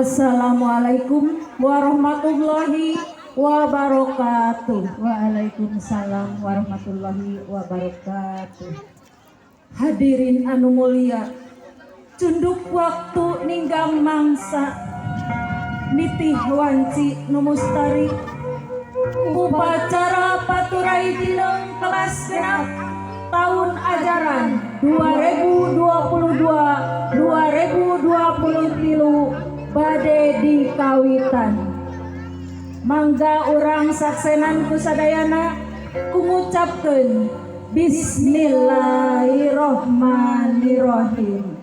Assalamualaikum warahmatullahi wabarakatuh. Waalaikumsalam warahmatullahi wabarakatuh. Hadirin anu mulia, cunduk waktu ninggang mangsa, nitih wanci nu mustari, upacara paturai dineng kelas 6 tahun ajaran 2022 2023 bade dikawitan. Mangga urang saksenan ku sadayana ku ngucapkeun Bismillahirrohmanirrohim.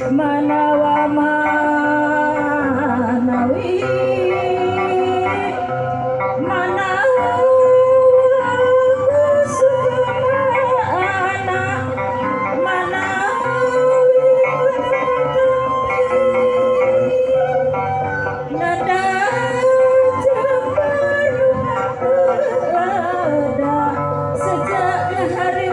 Manawa manawi manawa kusumana manawi nada ada sejak hari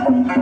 Sampurasun.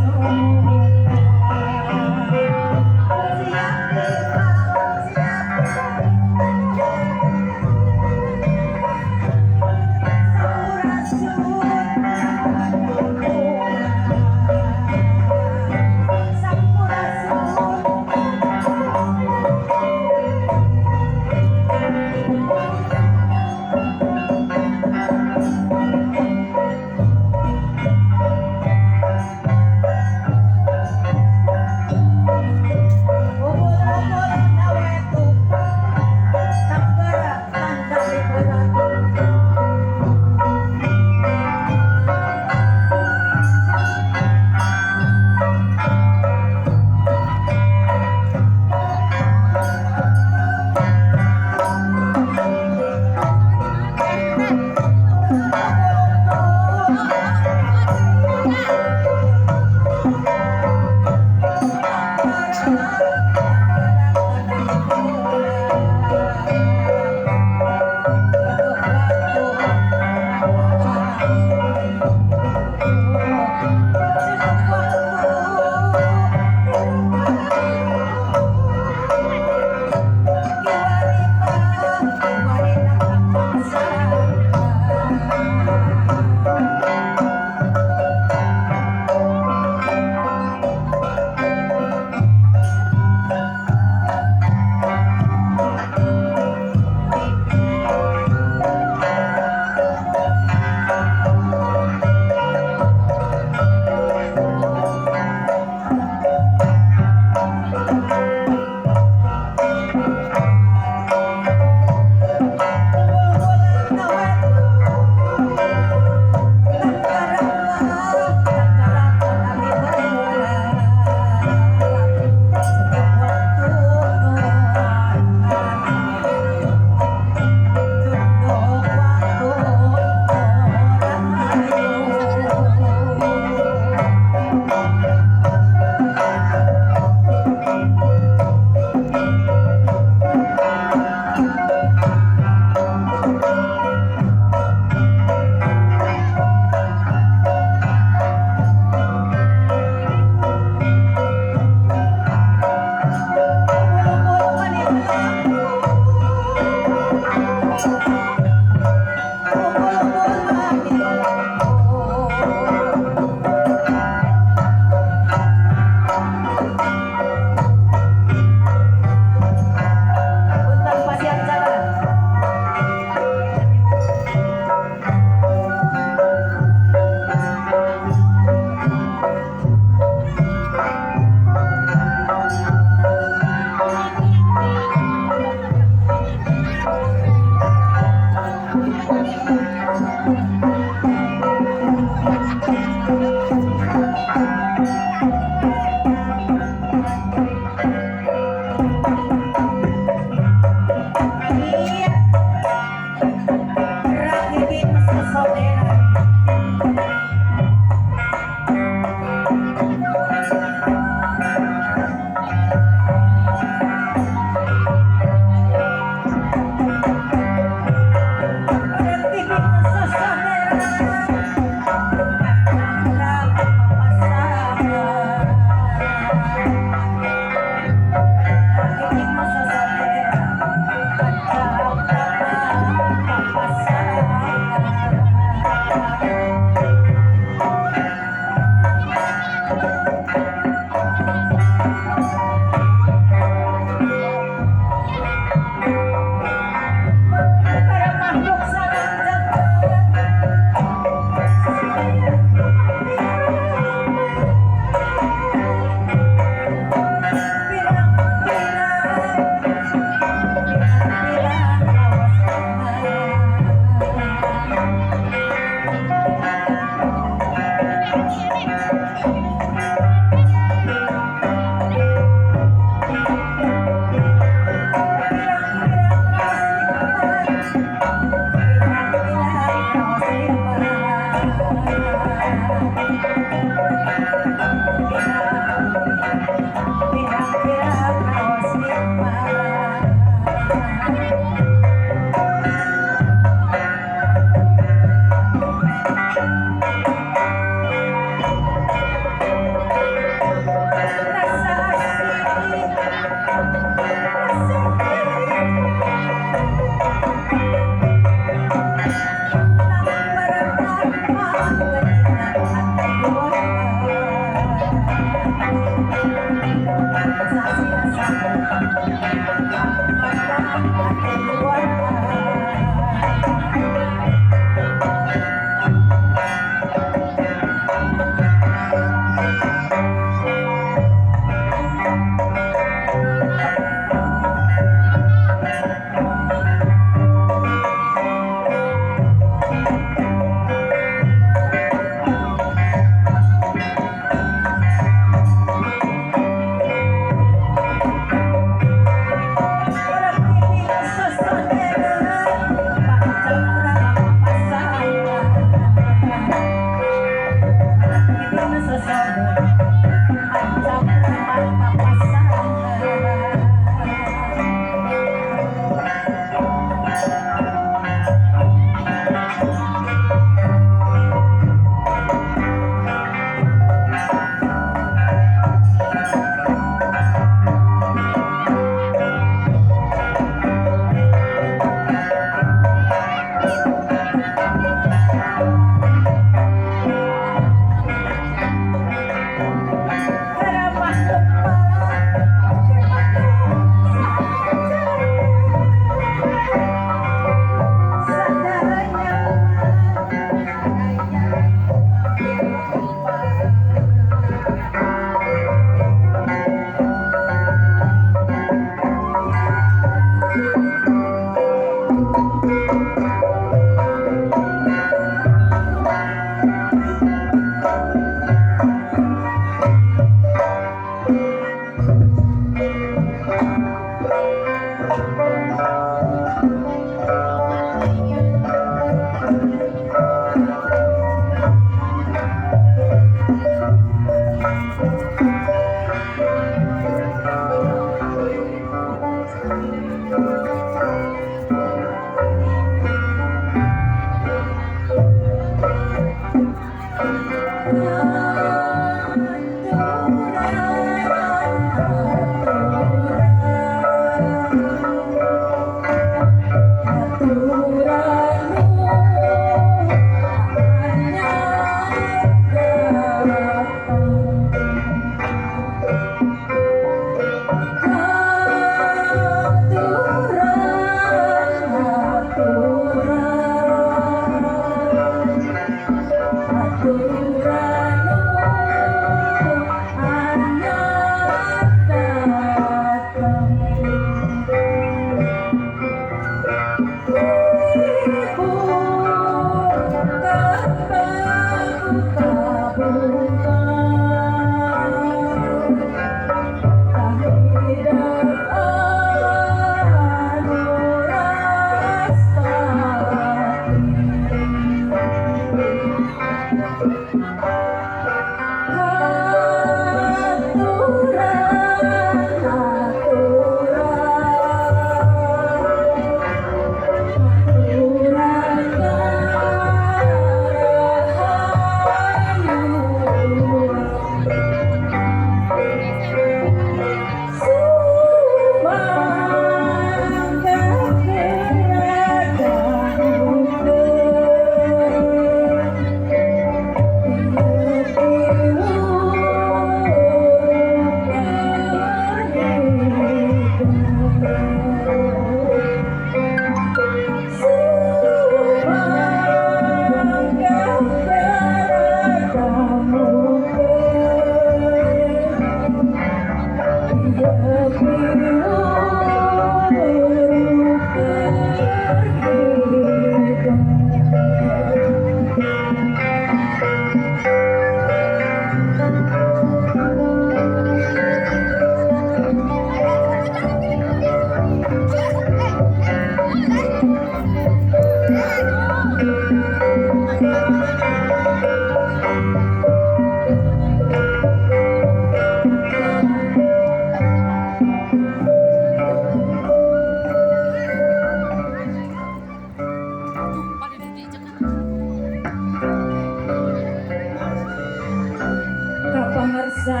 Kapangersa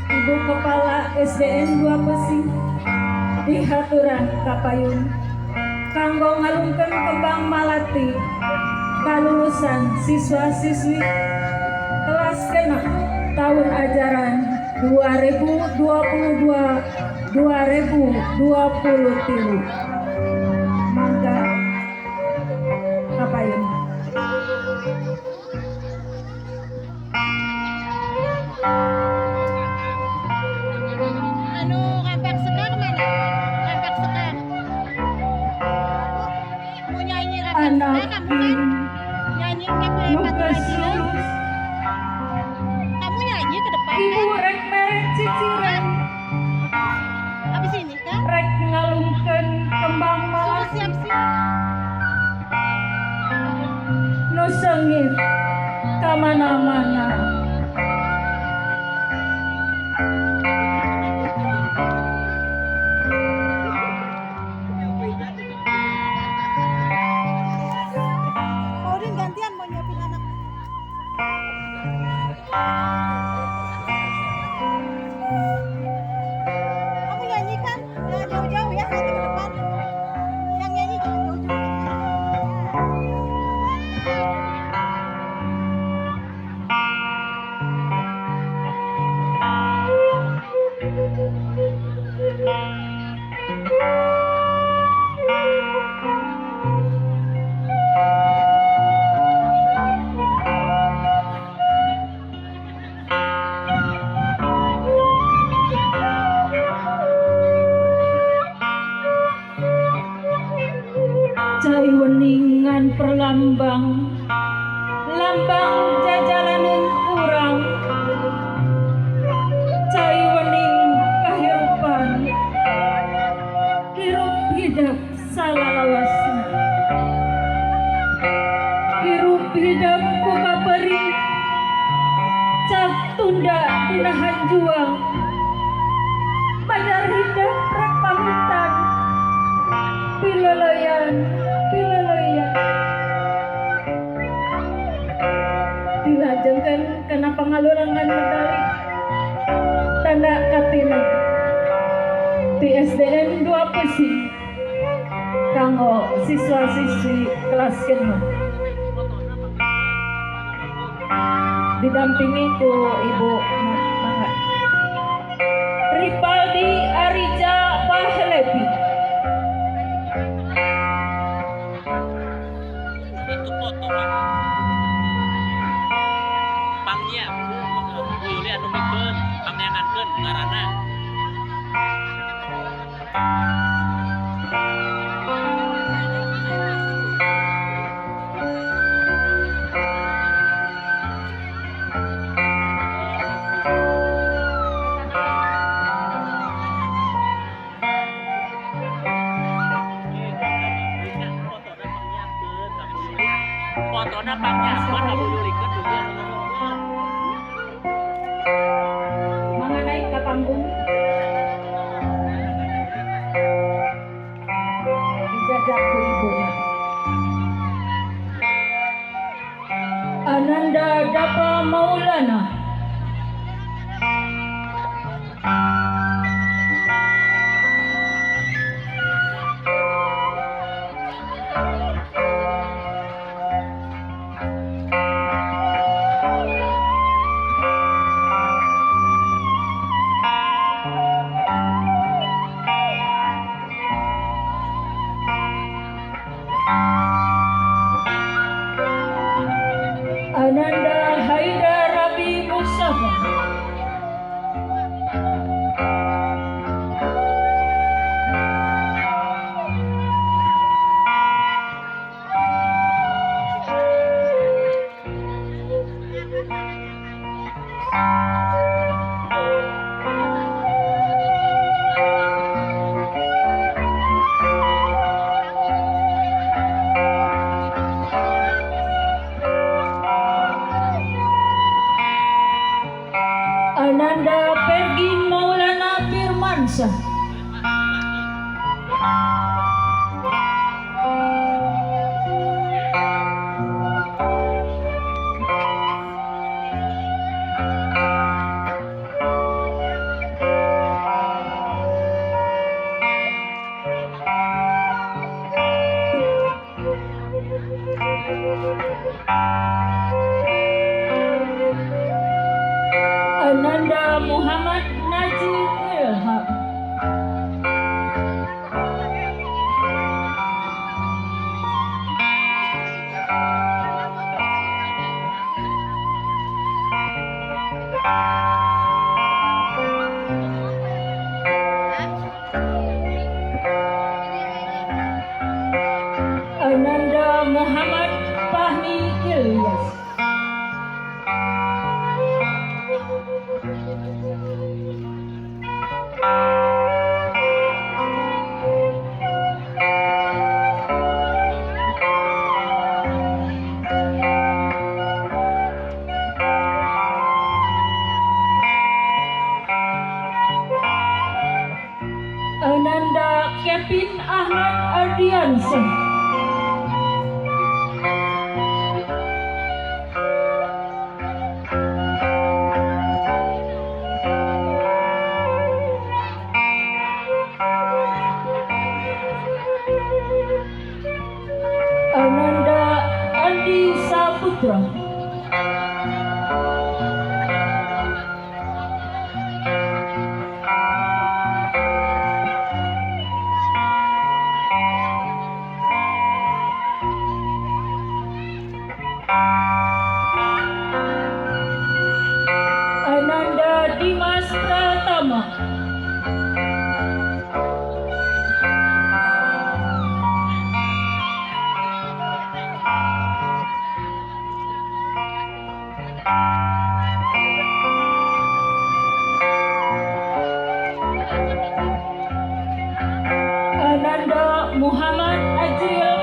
Ibu Kepala SDN 2 Pesing dihaturan kapayun kanggo ngalungkeun kembang malati kalulusan siswa-siswi kelas genep tahun ajaran 2022 2023. Mangga kapayun. Anu Rampak Sekar mana? Rampak Sekar. Mau nyanyi Rampak Anak Sekar kamu kan? Nyanyi kan nu lewat geus radio. lulus, Kamu nyanyi ke depan ibu kan? rek mere ciciren, Habis ini kan? rek ngalungkeun kembang Suruh malati siap-siap. Nu seungit kamana-mana. Maudin gantian mau nyiapin anak. Kamu nyanyi kan? Jangan jauh-jauh ya, nanti ke depan. Yang nyanyi jangan jauh-jauh. Cai weningan perlambang lambang jajalaneun urang, cai wening kahirupan hirup Hidup salalawasna. Hirup hidup ku kaperi cak tunda dina hanjuang. Badar hidup rek pamitan piloloyan piloloyan. Dilajengkeun kana pangalulangan medali tanda katina di SDN 2 Peusi kanggo siswa-siswi kelas 6 didampingi ku Ibu Mangga Ripaldi Arija Pahlevi. Itu foto pangnya Bu Yuli anu mikeun pangneangankeun ngaranna. Fotona pangnyapkeun ka Bu Yuli keun Bu Yuli anu ngomongkeun. Mangga naik ke panggung dijajak ku ibuna. Ananda Dapa Maulana. Ananda Haidar Rabi Mustafa. Ananda Pergin Maulana Firmansyah. Ananda Muhammad Najib Ilham. Ananda Muhammad Fahmi Ilyas. Ananda Kevin Ahmad Ardiansyah. Ananda Andi Saputra. Ananda Dimas Pratama. Muhammad Ajril.